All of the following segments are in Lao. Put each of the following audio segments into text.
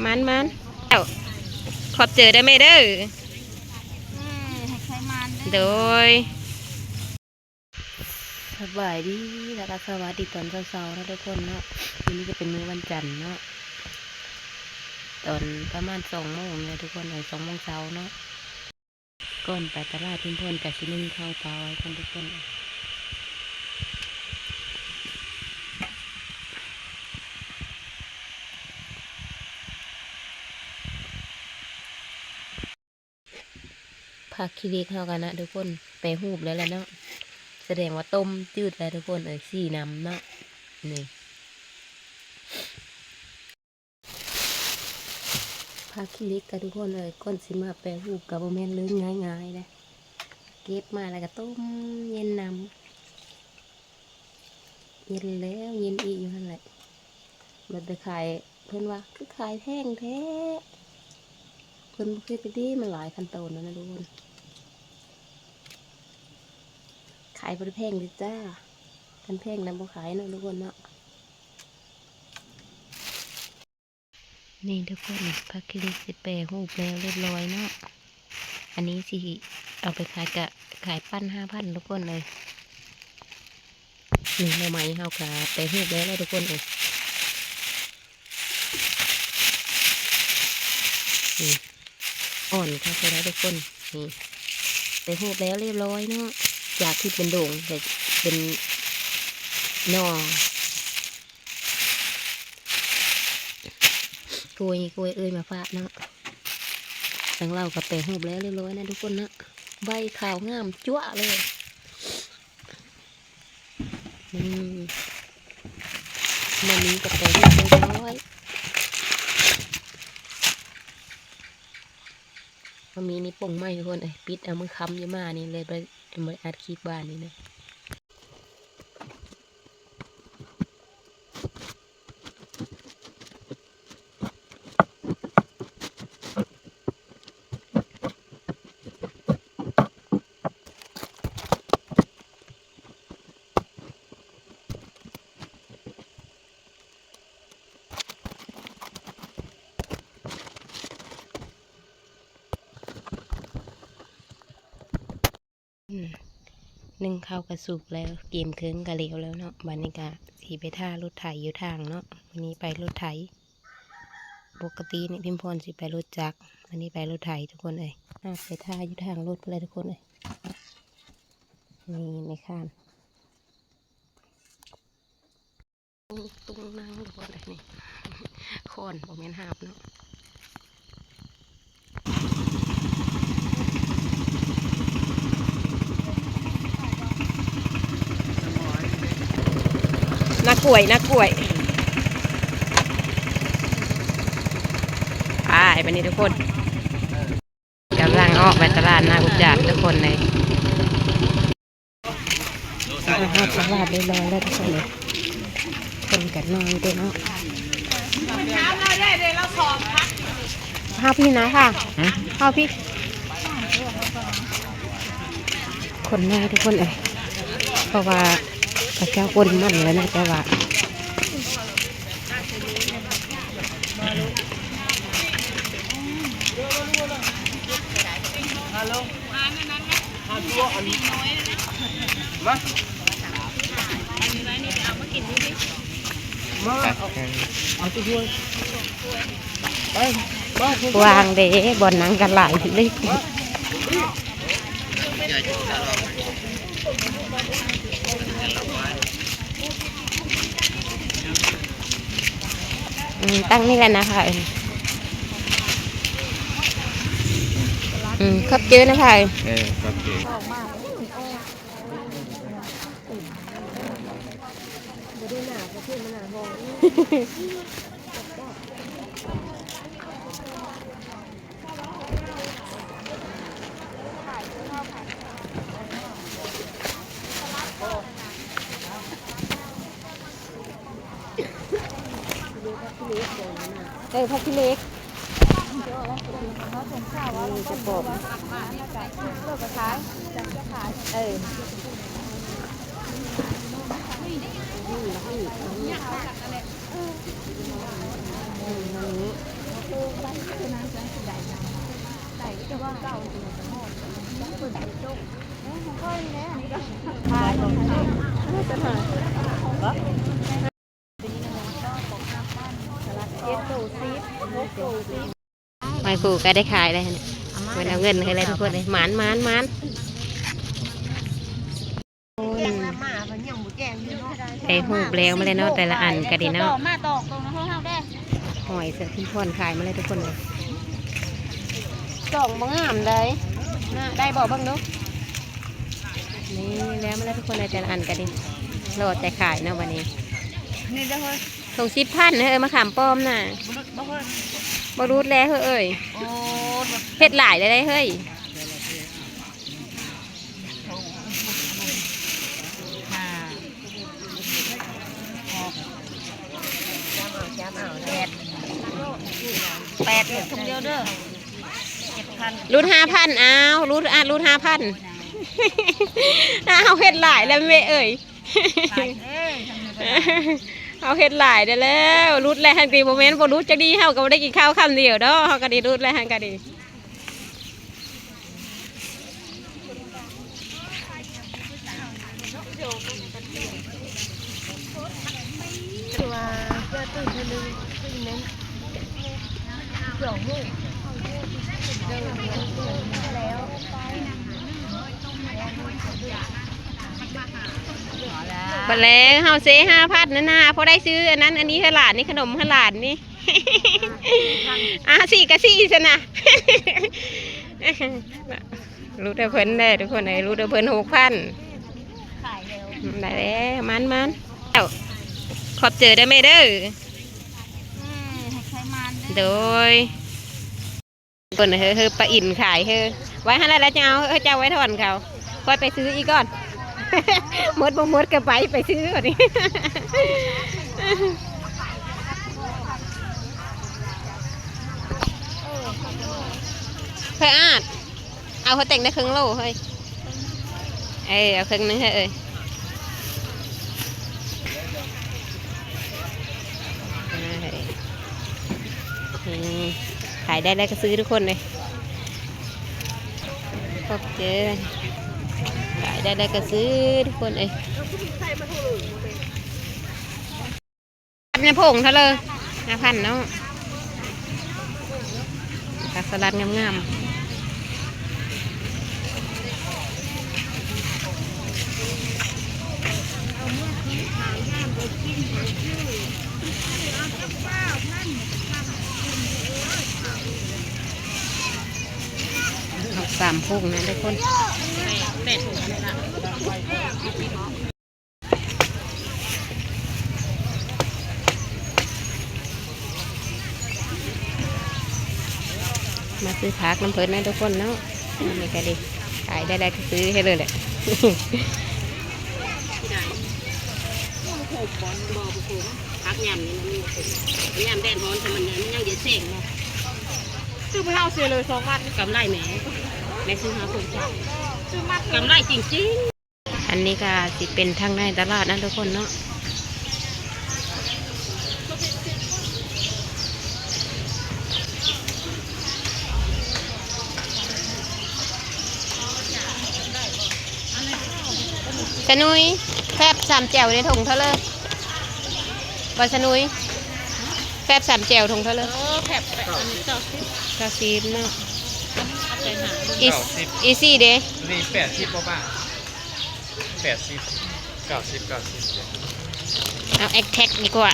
ມັນໆ ເຈົ້າ ຂອບໃຈເດີແມ່ເດີ. ເອີ ໃຫ້ໃຄມານເດີ. ໂດຍ ສະບາຍດີ ແລ້ວກໍສະຫວັດດີຕອນເຊົ້າໆເນາະທຸກຄົນເນາະ. ມື້ນີ້ກໍເປັນມື້ວັນຈັນເນາະ ຕອນປະມານສອງໂມງແລ້ວທຸກຄົນເອີຍ ສອງໂມງເຊົ້າເນາະ. ກ່ອນໄປຕະຫຼາດ ເພິ່ນ ເພິ່ນກໍຊິໜຶ້ງເຂົ້າປາໄວ້ກ່ອນທຸກຄົນ. ຜັກຂີ້ເຫຼັກເຮົາກັນນະທຸກຄົນ ແປຮູບແລ້ວແຫຼະເນາະ ສະແດງວ່າຕົ້ມຈືດແລ້ວທຸກຄົນເອີຍ ສີນຳເນາະ. ນີ້ ຜັກຂີ້ເຫຼັກກະທຸກຄົນເອີຍ ກ່ອນຊິມາແປຮູບກະບໍ່ແມ່ນເລື່ອງງ່າຍໆເດ້ ເກັບມາແລ້ວກະຕົ້ມເຢັນນຳ ເຢັນແລ້ວເຢັນອີກຢູ່ຫັ້ນແຫຼະ. ບັດໄປຂາຍ ເພິ່ນວ່າ ຄືຂາຍແພງແທ້ ເພິ່ນບໍ່ຄິດໄປຕິ ມັນຫຼາຍຂັ້ນຕອນນະທຸກຄົນ. ຂາຍບໍ່ໄດ້ແພງເດ້ຈ້າ ຄັນແພງນະບໍ່ຂາຍເນາະທຸກຄົນເນາະ. ນີ້ທຸກຄົນ ຜັກຂີ້ເຫຼັກຊິແປຮູບແລ້ວຮຽບຮ້ອຍເນາະ. ອັນນີ້ຊິເອົາໄປຂາຍກະຂາຍປັ້ນຫ້າພັນທຸກຄົນເອີຍ. ນີ້ໜໍ່ໄມ້ເຮົາກະແປຮູບແລ້ວແຫຼະທຸກຄົນເອີຍ. ນີ້ ອ່ອນຄັກແທ້ທຸກຄົນ. ນີ້ ແປຮູບແລ້ວຮຽບຮ້ອຍເນາະ ຈາກທີ່ເປັນໂດງ ແຕ່ເປັນໜໍ່. ໂກຍ ໂກຍເອີຍມາຝາກເນາະ. ທາງລາວກໍແປຮູບແລ້ວຮຽບຮ້ອຍນະທຸກຄົນເນາະ ໃບຂາວງາມຈັ້ວະເລີຍ. ນີ້ ມາມີກໍແປຮູບຮຽບຮ້ອຍ. ມາມີນີ້ປົ່ງໄມ້ທຸກຄົນເອີຍ ປິດເອົາມື້ຄ່ຳຢູ່ມານີ້ເລີຍ ບໍ່ ບໍ່ໄດ້ອັດຄລິບບ້ານນີ້ນະ. ອືມ ໜຶ້ງເຂົ້າກະສຸກແລ້ວ ກຽມເຄື່ອງກະແລ້ວແລ້ວເນາະ. ບາດນີ້ກະຊິໄປຖ້າລົດໄຖຢູ່ທາງເນາະ ມື້ນີ້ໄປລົດໄຖ. ປົກກະຕິນີ້ພິມພອນຊິໄປລົດຈັກ ມື້ນີ້ໄປລົດໄຖທຸກຄົນເອີຍ. ອາ ໄປຖ້າຢູ່ທາງລົດພຸ້ນແຫຼະທຸກຄົນເອີຍ. ນີ້ແມ່ຄ້ານ ຕຸງ ຕຸງນັ່ງທຸກຄົນເອີຍ ນີ້ ຄ້ອນ ບໍ່ແມ່ນຫາບເນາະ. ນາກ້ວຍ ນາກ້ວຍ ໄປ ບາດນີ້ທຸກຄົນ ກຳລັງອອກໄປຕະຫຼາດນາກຸຈາດທຸກຄົນເລີຍ. ມາຮອດຕະຫຼາດຮຽບຮ້ອຍແລ້ວທຸກຄົນເອີຍ ຄົນກະໜ້ອຍເດ້ເນາະ. ເຮົາພີ້ນະຄ່ະ ເຮົາພີ້ ຄົນໜ້ອຍທຸກຄົນເອີຍ ເພາະວ່າເຂົາເຈົ້າກົ້ນໝັ້ນແລ້ວນະ ແຕ່ວ່າ ວ່າງເດ້ ບ່ອນນັ່ງກັນຫຼາຍເລີຍ. ອືມ ຕັ້ງນີ້ແຫຼະນະພາເອີຍ. ອືມ ຂອບໃຈນະພາເອີຍ. ເອີ ຂອບໃຈ. ເອີ ຜັກຂີ້ເຫຼັກ ນີ້ຈະປອກ ເອີ. ອືມ ອັນນີ້ ไมครูก็ได้ขายแล้วหั่น เพิ่นเอาเงินให้แล้วทุกคนเลย หมาน หมาน หมาน โอ้ย ได้รูปแล้วมาแล้วเนาะ แต่ละอันก็ดีเนาะ มาตอกตรงนั้นเฮาได้ หอยสะพอนขายมาแล้วทุกคนเลย ตอกบ่งามได้นะ ได้บ่ เบิ่งดู นี่แล้วมาแล้วทุกคนเลย แต่ละอันก็ดี รอแต่ขายเนาะบัดนี้ นี่เด้อเฮ้ย ถุงสิบพัน เฮ้ย มะขามป้อมน่ะ บ่หลุด บ่หลุด บ่หลุดแล้วเฮ้ย โอ้ เฮ็ดหลายแล้วเด้เฮ้ย ห้า หก แปด แปด หลุดถุงเดียวเด้อ เจ็ดพัน หลุดห้าพัน อ้าว หลุด อ่ะ หลุดห้าพัน อ้าว เฮ็ดหลายแล้วแม่เอ้ย เอาเฮ็ดหลายได้แล้ว หลุดแล้วหั่นติ บ่แม่นบ่หลุดจักดี เฮาก็บ่ได้กินข้าวคำเดียวดอก เฮาก็ได้หลุดแล้วหั่นก็ดี ບັດແລ້ວເຮົາເຊຫ້າພັນນັ້ນນະ ພໍໄດ້ຊື້ອັນນັ້ນອັນນີ້ໃຫ້ຫຼານນີ້ ຂະໜົມໃຫ້ຫຼານນີ້ ອ່າ ສີ່ກະສີ່ຊັ້ນນະ ຫຼຸດໃຫ້ເພິ່ນແດ່ທຸກຄົນເອີຍ ຫຼຸດໃຫ້ເພິ່ນຫົກພັນ ໄດ້ແລ້ວ ມັນໆ ເຈົ້າ ຂອບໃຈເດີແມ່ເດີ ເອີ ໃຫ້ໃຊ້ມັນເດີ ໂດຍ. ເພິ່ນເຮີ ເຮີປາອິນຂາຍເຮີ ໄວ້ຫັ້ນແຫຼະ ແລ້ວຈະເອົາ ເອີ ເຈົ້າໄວ້ຖອນເຂົາ ຂ້ອຍໄປຊື້ອີກກ່ອນ ໝົດບໍ່ໝົດກໍໄປ ໄປຊື້ກ່ອນນີ້ ເຮີອາດ ເອົາເຮົາແຕ່ງໄດ້ເຄິ່ງໂລເຮີຍ ເອີ ເອົາເຄິ່ງໜຶ່ງເຮີເອີຍ ອ່າ ເຮີຍ ນີ້ ຂາຍໄດ້ແລ້ວກໍຊື້ທຸກຄົນເລີຍ ຂອບໃຈ ຂາຍໄດ້ແລ້ວກໍຊື້ທຸກຄົນເອີຍ. ໃນຜົງເທົ່າເລີຍ ຫ້າພັນເນາະ ຜັກສະຫຼັດງາມໆ ເອົາສາມຖົງນະທຸກຄົນ. ມາຊື້ຜັກນຳເພິ່ນນະທຸກຄົນເນາະ ອັນນີ້ກໍດີ ຂາຍໄດ້ຫຼາຍກໍຊື້ໃຫ້ເລີຍແຫຼະ ຜັກຍາມນີ້ມັນມີ ຍາມແດດຮ້ອນ ມັນຍັງ ມັນຍັງເຢັນແສງເນາະ ຊື້ໄປເຮົາເສຍເລີຍສອງມັດ ກຳໄລແໝ ແມ່ຊື້ຫາຄົນຂາຍ ຊື້ມັດ ກຳໄລຈິງໆ. ອັນນີ້ກໍຊິເປັນທາງໃນຕະຫຼາດນະທຸກຄົນເນາະ ສະໜຸຍ ແຟບສາມແຈ່ວໃນຖົງເທົ່າເລີຍ ບໍ່ສະໜຸຍ ແຟບສາມແຈ່ວຖົງເທົ່າເລີຍ ເອີ ແຟບ ແຟບອັນນີ້ເກົ້າສິບ ເກົ້າສິບເນາະ ອີ ເກົ້າສິບ ອີສີ່ເດ ນີ້ແປດສິບບໍ່ປ້າ ແປດສິບ ເກົ້າສິບ ເກົ້າສິບ ເອົາແອັກແທັກດີກວ່າ.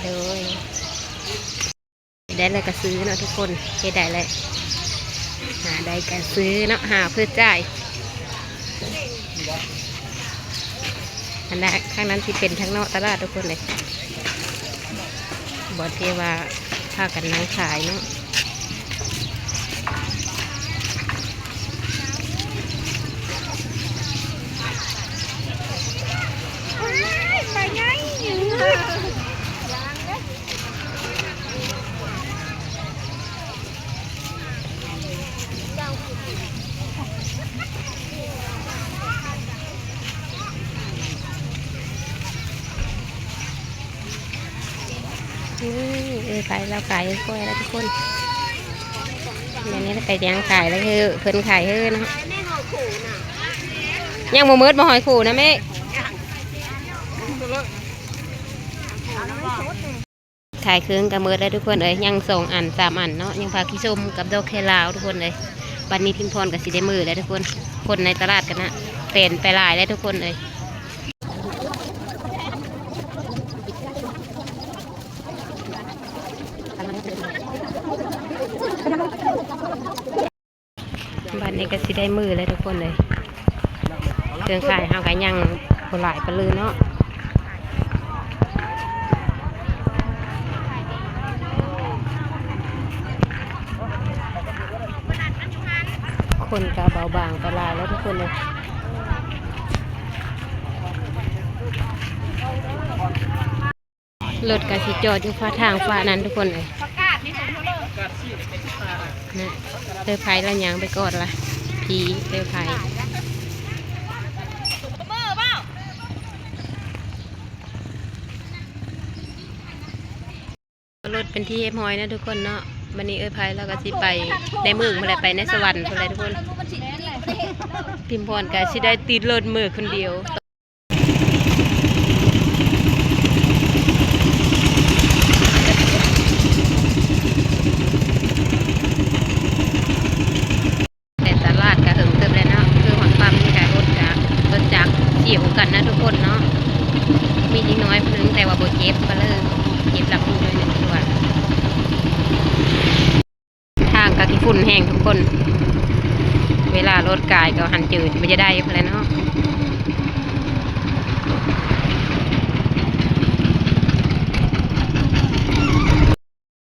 ໂດຍ. ໄດ້ແລ້ວກໍຊື້ເນາະທຸກຄົນ ເຮັດໄດ້ແລ້ວ ຫາໄດ້ກໍຊື້ເນາະ ຫາເພື່ອຈ່າຍ ອັນນັ້ນ ທາງນັ້ນຊິເປັນທາງນອກຕະຫຼາດທຸກຄົນເລີຍ ບ່ອນທີ່ວ່າພາກັນນັ່ງຂາຍເນາະ ປາໃຫຍ່. ເອີ ຂາຍແລ້ວ ຂາຍກ້ອຍແລ້ວທຸກຄົນ. ແມ່ນີ້ລະກະຍັງຂາຍແລ້ວ ເຮີ ເພິ່ນຂາຍເຮີເນາະ. ຍັງບໍ່ໝົດບໍ່ ຫອຍໂຂງນະແມ່? ຂາຍເຄິ່ງກະໝົດແລ້ວທຸກຄົນເອີຍ. ຍັງສອງອັນສາມອັນເນາະ ຍັງຜັກຂີ້ຊົມກັບດອກແຄລາວທຸກຄົນເອີຍ. ບັດນີ້ພິມພອນກະຊິໄດ້ເມືອແລ້ວທຸກຄົນ. ຄົນໃນຕະຫຼາດກະນະແລ່ນໄປຫຼາຍແລ້ວທຸກຄົນເອີຍ. ບັດນີ້ກະຊິໄດ້ມື້ແລ້ວທຸກຄົນເອີຍ. ເຄື່ອງຂາຍເຮົາກະຍັງບໍ່ຫຼາຍປານໃດເນາະ. ຄົນກະເບົາບາງໄປຫຼາຍແລ້ວທຸກຄົນເອີຍ. ລົດກະຊິຈອດຢູ່ຟາກທາງຟາກນັ້ນທຸກຄົນເອີຍ. ນະ ເຕີໄພລະຍ່າງໄປກ່ອນລະ ພີເຕີໄພ. ລົດເປັນທີ່ຮຽບຮ້ອຍນະທຸກຄົນເນາະ. ບັດນີ້ເອື້ອຍໄພລາວກະຊິໄປໃນເມືອງພຸ້ນແຫຼະ ໄປໃນສະຫວັນພຸ້ນແຫຼະທຸກຄົນ. ພິມພອນກະຊິໄດ້ຕິດລົດເມືອຄົນດຽວ. ແຕ່ຕະຫຼາດກະເຫິງເຕີບແລ້ວເນາະ ຄືຮອດປ້ຳນີ້ກະລົດກະ ລົດຈັກສຽວກັນນະທຸກຄົນເນາະ. ມີເດັກນ້ອຍຜູ້ໜຶ່ງແຕ່ວ່າບໍ່ເຈັບ ກະເລີຍເຈັບຫຼັງຫູໜ້ອຍໜຶ່ງຄືວ່າ. ທາງກະຂີ້ຝຸ່ນແຮງທຸກຄົນ ເວລາລົດກາຍກະຫັນເຈີບໍ່ຈະໄດ້ພຸ້ນແຫຼະເນາະ.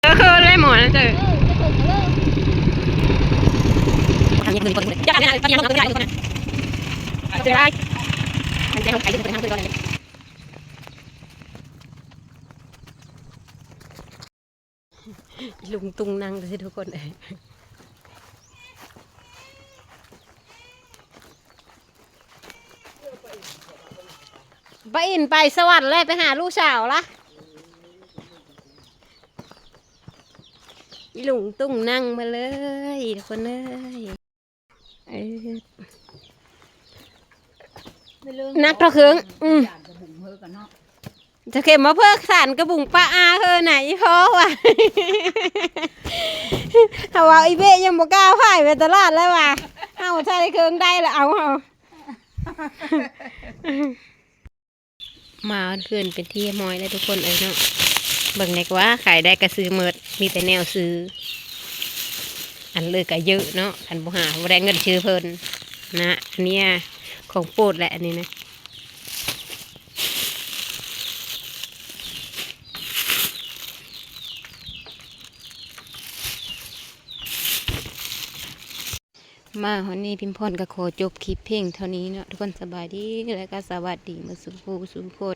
ເອີ ຄືໄດ້ໝໍນະເຈີ. ອີລຸງຕຸງນັ່ງເດີທຸກຄົນເອີຍ. ປ້າອິນໄປສະຫວັນແລ້ວ ໄປຫາລູກສາວລະ. ອີລຸງຕຸງນັ່ງມາເລີຍທຸກຄົນເອີຍ. ເອີ ໜັກເທົ່າເຄິ່ງ. ອືມ ຈະເຂັມມາເພິກສານກະບຸງປະອາເຮີນະ ອີພໍ່ວ່າ. ເຮົາວ່າອີເບ້ຍັງບໍ່ກ້າພາຍໄປຕະຫຼາດແລ້ວວ່າ ເຮົາໃສ່ເຄິ່ງໄດ້ລະເອົາເຮົາ. ມາຮອດເຮືອນເປັນທີ່ຮຽບຮ້ອຍແລ້ວທຸກຄົນເອີຍເນາະ. ເບິ່ງແດ່ກວ່າ ຂາຍໄດ້ກະຊື້ໝົດ ມີແຕ່ແນວຊື້. ອັນເລີກກະເຍອະເນາະ ຄັນບໍ່ຫາບໍ່ໄດ້ເງິນຊື້ເພິ່ນນະ. ອັນເນີ້ຍຂອງໂປດແຫຼະ ອັນນີ້ນະ. ມາຮອດນີ້ພິມພອນກະຂໍຈົບຄລິບພຽງເທົ່ານີ້ເນາະທຸກຄົນ. ສະບາຍດີ ແລະກະສະຫວັດດີໝົດສູ່ຜູ້ສູ່ຄົນ.